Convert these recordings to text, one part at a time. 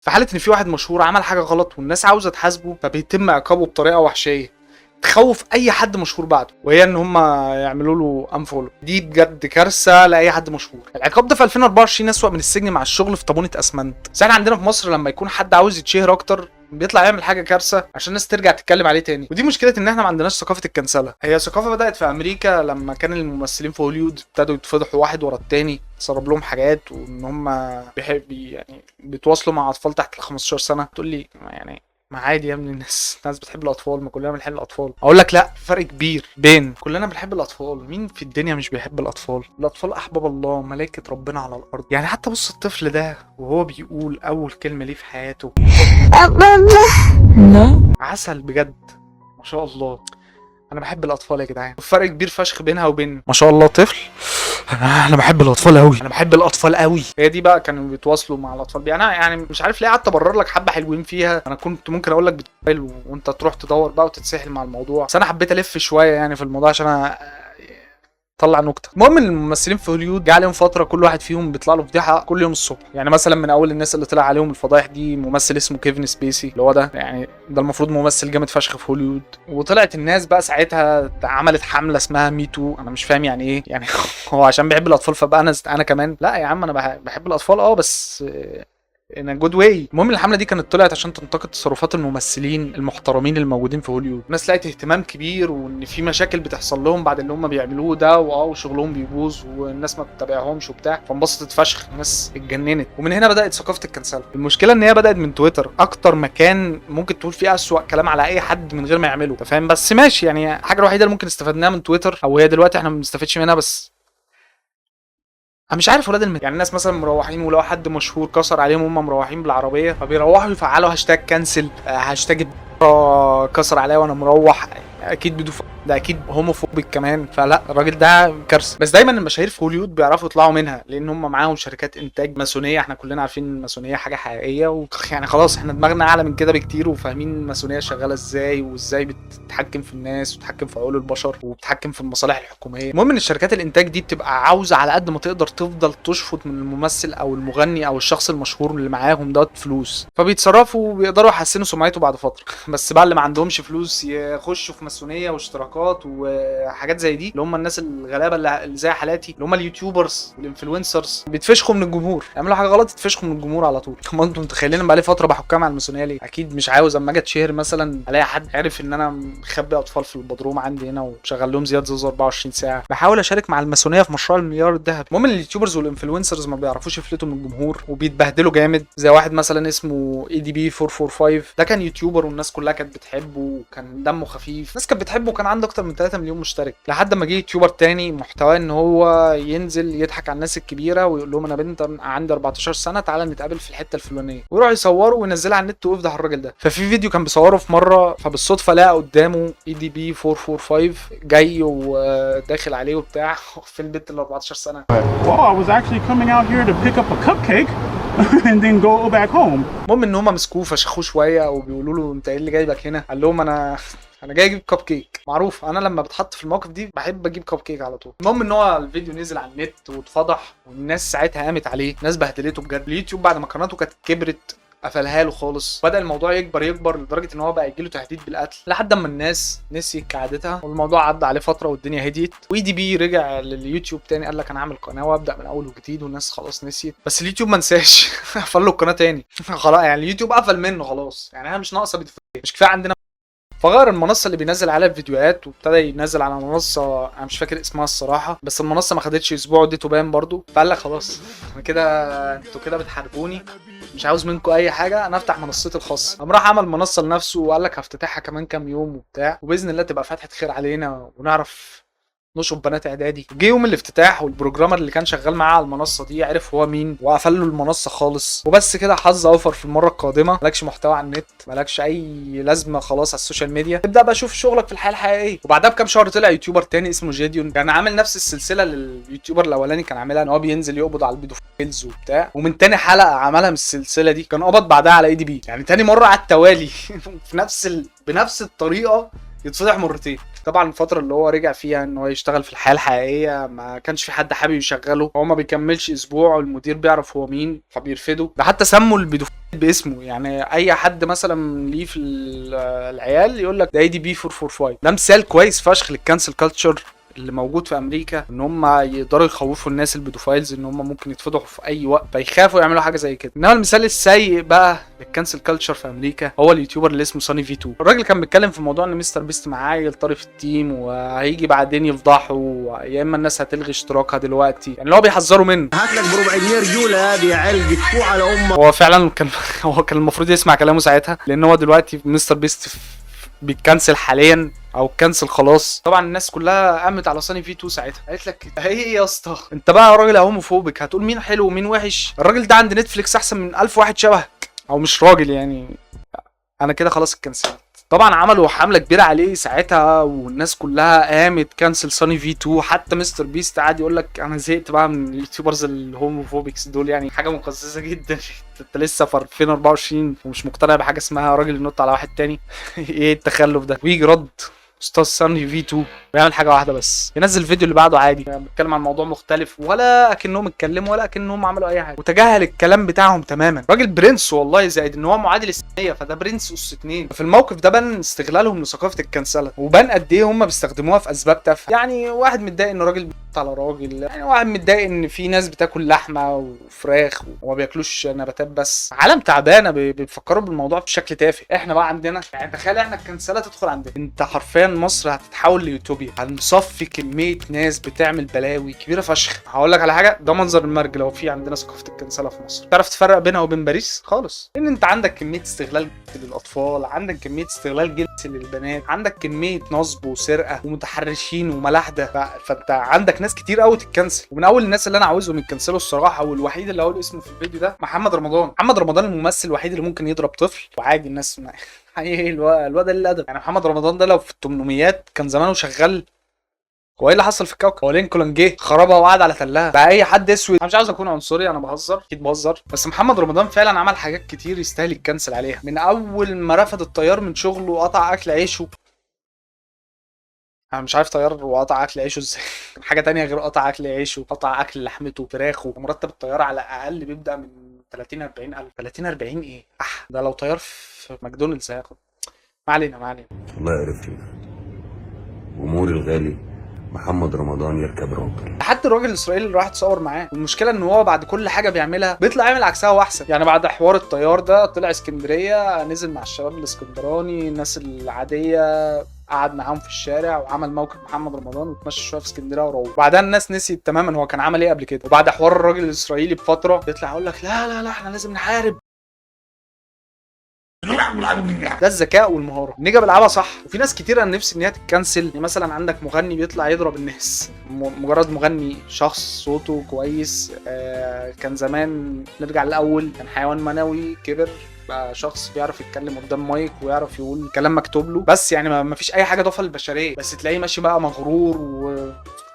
في حاله ان في واحد مشهور عمل حاجة غلط والناس عاوزه تحاسبه، فبيتم عقابه بطريقة وحشية تخوف اي حد مشهور بعده، وهي ان هم يعملوا له unfollow. دي بجد كارثة لاي حد مشهور. العقاب ده في 2024 اسوأ من السجن مع الشغل في طابونه اسمنت. بس احنا عندنا في مصر لما يكون حد عاوز يتشهر اكتر بيطلع يعمل حاجة كارثة عشان الناس ترجع تتكلم عليه تاني. ودي مشكله، ان احنا ما عندناش ثقافة الكنسله. هي ثقافة بدات في امريكا لما كان الممثلين في هوليوود ابتدوا يتفضحوا واحد ورا التاني، تسرب لهم حاجات وان هم بيحب يعني بيتواصلوا مع اطفال تحت ال 15 سنه. تقول لي يعني ما عادي يا ابني، الناس بتحب الاطفال، ما كلنا بنحب الاطفال. اقول لك لا، في فرق كبير بين كلنا بنحب الاطفال. مين في الدنيا مش بيحب الاطفال؟ الاطفال احباب الله، ملائكة ربنا على الارض. يعني حتى بص الطفل ده وهو بيقول اول كلمة ليه في حياته، عسل بجد، ما شاء الله. انا بحب الاطفال يا جدعان. الفرق كبير فشخ بينها وبين ما شاء الله طفل. انا بحب الاطفال قوي، انا بحب الاطفال قوي. هي دي بقى كانوا بيتواصلوا مع الاطفال بي. انا يعني مش عارف ليه قعدت ابرر لك حبه حلوين فيها. انا كنت ممكن اقول لك بتقبل وانت تروح تدور بقى وتتسحل مع الموضوع، بس انا حبيت الف شوية يعني في الموضوع عشان أنا طلع نكته. المهم إن الممثلين في هوليوود جه عليهم فترة كل واحد فيهم بيطلع له فضيحة كل يوم الصبح. يعني مثلا من اول الناس اللي طلع عليهم الفضايح دي ممثل اسمه كيفن سبيسي، اللي هو ده يعني ده المفروض ممثل جامد فشخ في هوليوود. وطلعت الناس بقى ساعتها عملت حمله اسمها me too. انا مش فاهم يعني ايه يعني، هو عشان بيحب الاطفال فبقى انا كمان؟ لا يا عم، انا بحب الاطفال اه، بس in a good way. المهم الحملة دي كانت طلعت عشان تنتقد تصرفات الممثلين المحترمين الموجودين في هوليوود. الناس لقت اهتمام كبير وان في مشاكل بتحصل لهم بعد اللي هم بيعملوه ده، وشغلهم بيبوظ والناس ما بتتابعهمش وبتاع، فانبسطت فشخ، الناس اتجننت. ومن هنا بدات ثقافة الكنسله. المشكلة ان هي بدات من تويتر، اكتر مكان ممكن تقول فيه اسوأ كلام على اي حد من غير ما يعمله، انت فاهم؟ بس ماشي، يعني الحاجة الوحيدة اللي ممكن استفدناها من تويتر، او هي دلوقتي احنا ما بنستفدش منها، بس انا مش عارف ولاد يعني الناس مثلا مروحين ولو حد مشهور كسر عليهم وهم مروحين بالعربيه، فبيروحوا يفعلوا #cancel، هاشتاج كسر عليا وانا مروح، اكيد بيدو، ده اكيد homophobic كمان. فلا، الراجل ده كارثه. بس دايما المشاهير في هوليوود بيعرفوا يطلعوا منها لان هم معاهم شركات انتاج ماسونيه. احنا كلنا عارفين ان الماسونيه حاجة حقيقيه، ويعني خلاص احنا دماغنا اعلى من كده بكتير وفاهمين الماسونيه شغالة ازاي وازاي بتتحكم في الناس وتتحكم في عقول البشر وبتتحكم في المصالح الحكوميه. المهم ان الشركات الانتاج دي بتبقى عاوزه على قد ما تقدر تفضل تشفط من الممثل او المغني او الشخص المشهور اللي معاهم دوت فلوس، فبيتصرفوا وبيقدروا يحسنوا سمعته بعد فتره. بس بقى اللي ما عندهمش فلوس يخشوا في ماسونيه واشتراكات وحاجات زي دي، اللي هم الناس الغلابة اللي زي حالاتي، اللي هم ال YouTubers وال influencers، بيتفشخوا من الجمهور. يعملوا حاجة غلط يتفشخوا من الجمهور على طول. هم انتم متخيلين بقى لي فترة بحكها مع الماسونيه ليه؟ اكيد مش عاوز اما اجي اتشهر مثلا الاقي حد عرف ان انا مخبي اطفال في البدروم عندي هنا ومشغل لهم زياد زوزو 24 ساعه. بحاول اشارك مع الماسونيه في مشروع المليار الذهبي. المهم ال YouTubers وال influencers ما بيعرفوش يفلتوا من الجمهور وبيتبهدلوا جامد، زي واحد مثلا اسمه EDB 445. ده كان YouTuber والناس كلها كانت بتحبه وكان دمه خفيف، الناس كانت بتحبه وكان عنده اكتر من 3 مليون مشترك، لحد ما جه YouTuber تاني محتواه ان هو ينزل يضحك على الناس الكبيرة ويقول لهم انا بنت عندي 14 سنه، تعالى نتقابل في الحتة الفلانيه، ويروح يصوره وينزلها على النت ويفضح الراجل ده. ففي فيديو كان بيصوره في مره، فبالصدفه لقى قدامه EDB 445 جاي وداخل عليه وبتاع. في البنت اللي 14 سنه؟ Well, I was actually coming out here to pick up a cupcake and then go back home. المهم ان هم مسكوه فشخوه شوية وبيقولوا له انت ايه اللي جايبك هنا؟ قال لهم انا جاي اجيب كب كيك. معروف انا لما بتحط في المواقف دي بحب اجيب كب كيك على طول. المهم ان هو الفيديو نزل على النت واتفضح والناس ساعتها قامت عليه، ناس بهدلته بجد. اليوتيوب بعد ما قناته كانت كبرت قفلها له خالص. بدا الموضوع يكبر يكبر لدرجة ان هو بقى يجيله تهديد بالقتل، لحد اما الناس نسيت كعادتها والموضوع عدى عليه فترة والدنيا هديت، و EDB رجع لليوتيوب تاني، قال لك انا هعمل قناة وابدا من اول وجديد، والناس خلاص نسيت. بس اليوتيوب ما نساش، قفل له القناة تاني. خلاص يعني اليوتيوب قفل منه خلاص، يعني احنا مش ناقصه بيدوفيليا، مش كفاية عندنا. فغير المنصة اللي بينزل عليها الفيديوهات وابتدى ينزل على منصة انا مش فاكر اسمها الصراحه، بس المنصة ما خدتش اسبوع واديته ban برضو. فقال لك خلاص انا كده، انتوا كده بتحاربوني، مش عاوز منكم اي حاجه، انا افتح منصتي الخاصه. قام راح عمل منصة لنفسه وقال لك هفتتحها كمان كام يوم وبتاع، وباذن الله تبقى فتحه خير علينا ونعرف نشوف بنات اعدادي. جه يوم الافتتاح وال programmer اللي كان شغال معاه على المنصة دي عرف هو مين وقفل له المنصة خالص. وبس كده، حظ اوفر في المرة القادمه. مالكش محتوى على النت، مالكش اي لازمه خلاص على ال social media، تبدا بقى شوف شغلك في الحياة الحقيقيه. وبعدها بكام شهر طلع YouTuber تاني اسمه جيديون، كان عامل نفس السلسلة اللي ال YouTuber الاولاني كان عاملها، ان هو بينزل يقبض على ال pedophiles وبتاع. ومن تاني حلقة عملها من السلسلة دي كان قبض بعدها على EDB، يعني تاني مرة على التوالي في نفس بنفس الطريقة يتفضح مرتين. طبعا الفترة اللي هو رجع فيها ان هو يشتغل في الحياة الحقيقية ما كانش في حد حابب يشغله، هو ما بيكملش اسبوع والمدير بيعرف هو مين فبيرفده. ده حتى سموا البيدوفيل باسمه، يعني اي حد مثلا ليه في العيال يقول لك ده ADP 445. ده مثال كويس فشخ لل cancel culture اللي موجود في امريكا، ان هم يقدروا يخوفوا الناس ال pedophiles ان هم ممكن يتفضحوا في اي وقت فيخافوا يعملوا حاجة زي كده. انما المثال السيء بقى لل cancel culture في امريكا هو ال YouTuber اللي اسمه ساني في 2. الراجل كان بيتكلم في موضوع ان مستر بيست معاه يلطري في ال team وهيجي بعدين يفضحه، يا اما الناس هتلغي اشتراكها دلوقتي، يعني اللي هو بيحذروا منه. هات لك بربع جنيه رجوله هذه يا علق تفو على امك. هو فعلا كان هو كان المفروض يسمع كلامه ساعتها، لان هو دلوقتي مستر بيست بيتكنسل حاليا او cancel خلاص. طبعا الناس كلها قامت على ساني في 2 ساعتها، قالت لك ايه يا اسطى انت بقى راجل homophobic، هتقول مين حلو ومين وحش؟ الراجل ده عند نتفليكس احسن من 1000 واحد شبهك، او مش راجل يعني، انا كده خلاص اتكنسلت. طبعا عملوا حمله كبيرة عليه ساعتها والناس كلها قامت cancel ساني في 2. حتى مستر بيست قعد يقول لك انا زهقت بقى من ال YouTubers ال homophobics دول، يعني حاجة مقززه جدا. انت لسه في 2024 ومش مقتنع بحاجة اسمها راجل ينط على واحد تاني؟ ايه التخلف ده؟ ويجي رد استاذ ساني في 2 بيعمل حاجة واحدة بس، ينزل الفيديو اللي بعده عادي، يعني بيتكلم عن موضوع مختلف ولا اكنهم اتكلموا ولا اكنهم عملوا اي حاجه، وتجاهل الكلام بتاعهم تماما. راجل برنس والله، زائد ان هو معادل السامية فده برنس اس 2. في الموقف ده بان استغلالهم لثقافة الكنسله، وبان قد ايه هم بيستخدموها في اسباب تافهة. يعني واحد متضايق ان راجل بينط على راجل، يعني واحد متضايق ان في ناس بتاكل لحمه وفراخ وما بياكلوش نباتات بس. عالم تعبانة بيفكروا بالموضوع بشكل تافه. احنا بقى عندنا يعني تخيل احنا الكنسله تدخل عندنا، انت حرفيا مصر هتتحول ليوتوبيا، هنصفي كمية ناس بتعمل بلاوي كبيرة فشخ. هقول لك على حاجة، ده منظر المرج لو في عندنا ثقافة الكنسله في مصر. تعرف تفرق بينها وبين باريس خالص، لان انت عندك كمية استغلال جنسي للاطفال، عندك كمية استغلال جنسي للبنات، عندك كمية نصب وسرقة ومتحرشين وملاحده. فانت عندك ناس كتير قوي تتكنسل. ومن اول الناس اللي انا عاوزهم يتكنسلوا الصراحة، والوحيد اللي هقول اسمه في الفيديو ده، محمد رمضان. محمد رمضان الممثل الوحيد اللي ممكن يضرب طفل وعادي الناس ما حقيقي الواد الادب. يعني محمد رمضان ده لو في الثمانينات كان زمانه شغال. هو ايه اللي حصل في الكوكب؟ هو لينكولن جه خربها وقعد على تلها بقى اي حد اسود. انا مش عاوز اكون عنصري، انا بهزر اكيد بهزر، بس محمد رمضان فعلا عمل حاجات كتير يستاهل يتكنسل عليها. من اول ما رفض الطيار من شغله وقطع اكل عيشه، انا مش عارف طيار وقطع اكل عيشه ازاي حاجة تانية غير قطع اكل عيشه، قطع اكل لحمته فراخه. مرتب الطيار على الاقل بيبدا من 30 40 الف، 30 40 ايه؟ ده لو طيار في ماكدونالدز هياخد. ما علينا ما علينا. الله يعرفني جمهور الغالي محمد رمضان يركب راجل. حتى الراجل الاسرائيلي اللي راح اتصور معاه، والمشكلة ان هو بعد كل حاجة بيعملها بيطلع يعمل عكسها واحسن. يعني بعد حوار الطيار ده طلع اسكندرية، نزل مع الشباب الاسكندراني الناس العادية، قعد معاهم في الشارع وعمل موقف محمد رمضان واتمشى شوية في اسكندرية وروح. وبعدها الناس نسيت تماما هو كان عمل ايه قبل كده. وبعد حوار الراجل الاسرائيلي بفترة يطلع يقول لك لا لا لا احنا لازم نحارب. ده الذكاء والمهاره، النجا بيلعبها صح. وفي ناس كتير انا نفسي ان هي تتكنسل. يعني مثلا عندك مغني بيطلع يضرب الناس، مجرد مغني شخص صوته كويس، كان زمان نرجع للاول كان حيوان منوي، كبر بقى شخص بيعرف يتكلم قدام مايك ويعرف يقول كلام مكتوب له بس، يعني ما فيش اي حاجة اضافه للبشرية، بس تلاقيه ماشي بقى مغرور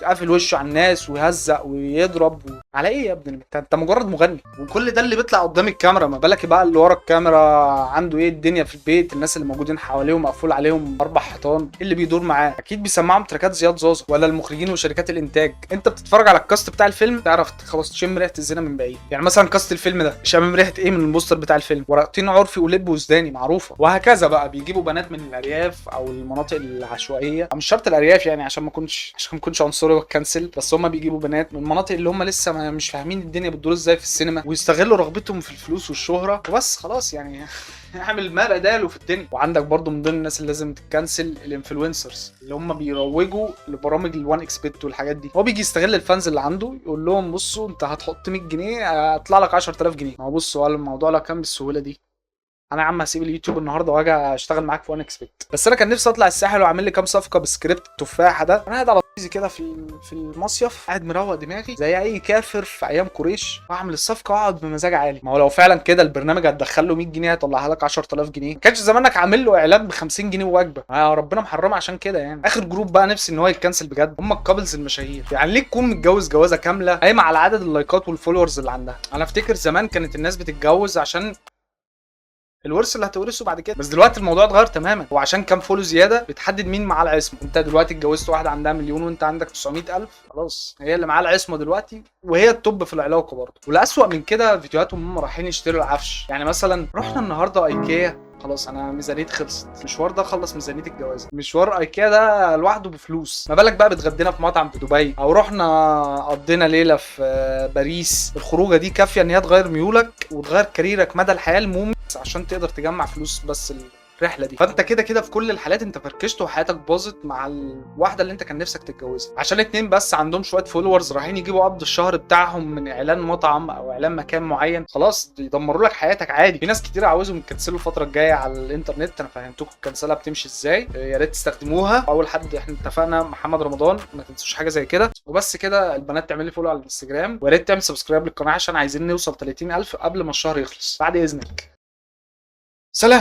وقافل وشه على الناس ويهزق ويضرب على ايه يا ابني؟ انت مجرد مغني، وكل ده اللي بيطلع قدام الكاميرا، ما بالك بقى اللي ورا الكاميرا عنده ايه؟ الدنيا في البيت، الناس اللي موجودين حواليه مقفول عليهم 4 حيطان، ايه اللي بيدور معاه؟ اكيد بيسمعهم تراكات زياد زازا ولا المخرجين وشركات الانتاج. انت بتتفرج على ال cast بتاع الفيلم تعرف خلاص تشم ريحه الزنا من بعيد. يعني مثلا cast الفيلم ده شامم ريحه ايه من البوستر بتاع الفيلم؟ ورقتين عرفي ولب وسوداني معروفة. وهكذا بقى بيجيبوا بنات من الارياف او المناطق العشوائية، مش شرط الارياف يعني عشان ما اكونش عنصري واتكنسل، بس هم بيجيبوا بنات من المناطق اللي هم لسه مش فاهمين الدنيا بتدور ازاي في السينما، ويستغلوا رغبتهم في الفلوس والشهرة وبس خلاص، يعني اعمل ما بداله في الدنيا. وعندك برضو من ضمن الناس اللي لازم تتكنسل ال influencers اللي هم بيروجوا لبرامج ال 1xBet والحاجات دي. هو بيجي يستغل ال fans اللي عنده، يقول لهم بصوا انت هتحط 100 جنيه هطلع لك 10000 جنيه. ما هو بصوا قال الموضوع لو كان بالسهولة دي انا يا عم هسيب اليوتيوب النهارده واجي اشتغل معاك في 1xBet. بس انا كان نفسي اطلع الساحل واعمل لي كام صفقة بسكريبت التفاحة ده. انا قاعد على طيزي كده في المصيف، قاعد مروق دماغي زي اي كافر في ايام قريش، واعمل الصفقة واقعد بمزاج عالي. ما هو لو فعلا كده البرنامج هتدخل له 100 جنيه هيطلعها لك 10000 جنيه، ما كانش زمانك عامل له اعلان ب 50 جنيه ووجبه. ربنا محرمة عشان كده. يعني اخر group بقى نفسي ان هو يتكنسل بجد هم ال couples المشاهير. يعني ليه تكون متجوز جوازه كاملة قايمة على عدد اللايكات وال followers اللي عندها؟ انا افتكر زمان كانت الناس بتتجوز عشان الورث اللي هتورثه بعد كده. بس دلوقتي الموضوع اتغير تماما، وعشان كام follow زيادة بتحدد مين معاه العصمه. انت دلوقتي اتجوزت واحدة عندها مليون وانت عندك 900,000، خلاص هي اللي معاها العصمة دلوقتي وهي ال top في العلاقة برضه. والاسوأ من كده فيديوهاتهم هم رايحين يشتروا العفش. يعني مثلا رحنا النهارده ايكيا، خلاص انا ميزانيتي خلصت، المشوار ده خلص ميزانية الجواز. مشوار ايكيا ده لوحده بفلوس، ما بالك بقى بتغدينا في مطعم في دبي او رحنا قضينا ليلة في باريس. الخروجه دي كافيه ان هي تغير ميولك وتغير كاريرك مدى الحياة، المهم عشان تقدر تجمع فلوس بس الرحلة دي. فانت كده كده في كل الحالات انت فركشت وحياتك باظت مع الواحدة اللي انت كان نفسك تتجوزها، عشان اتنين بس عندهم شوية followers رايحين يجيبوا قبض الشهر بتاعهم من اعلان مطعم او اعلان مكان معين، خلاص يدمروا لك حياتك عادي. في ناس كتير عاوزهم يكنسلوا الفترة الجاية على الانترنت، انا فهمتكم الكنسله بتمشي ازاي، يا ريت تستخدموها. اول حد احنا اتفقنا محمد رمضان، ما تنسوش حاجة زي كده. وبس كده، البنات تعمل لي follow على الانستجرام، ويا ريت تعمل subscribe للقناة عشان عايزين نوصل 30,000 قبل ما الشهر يخلص بعد اذنك. سلام.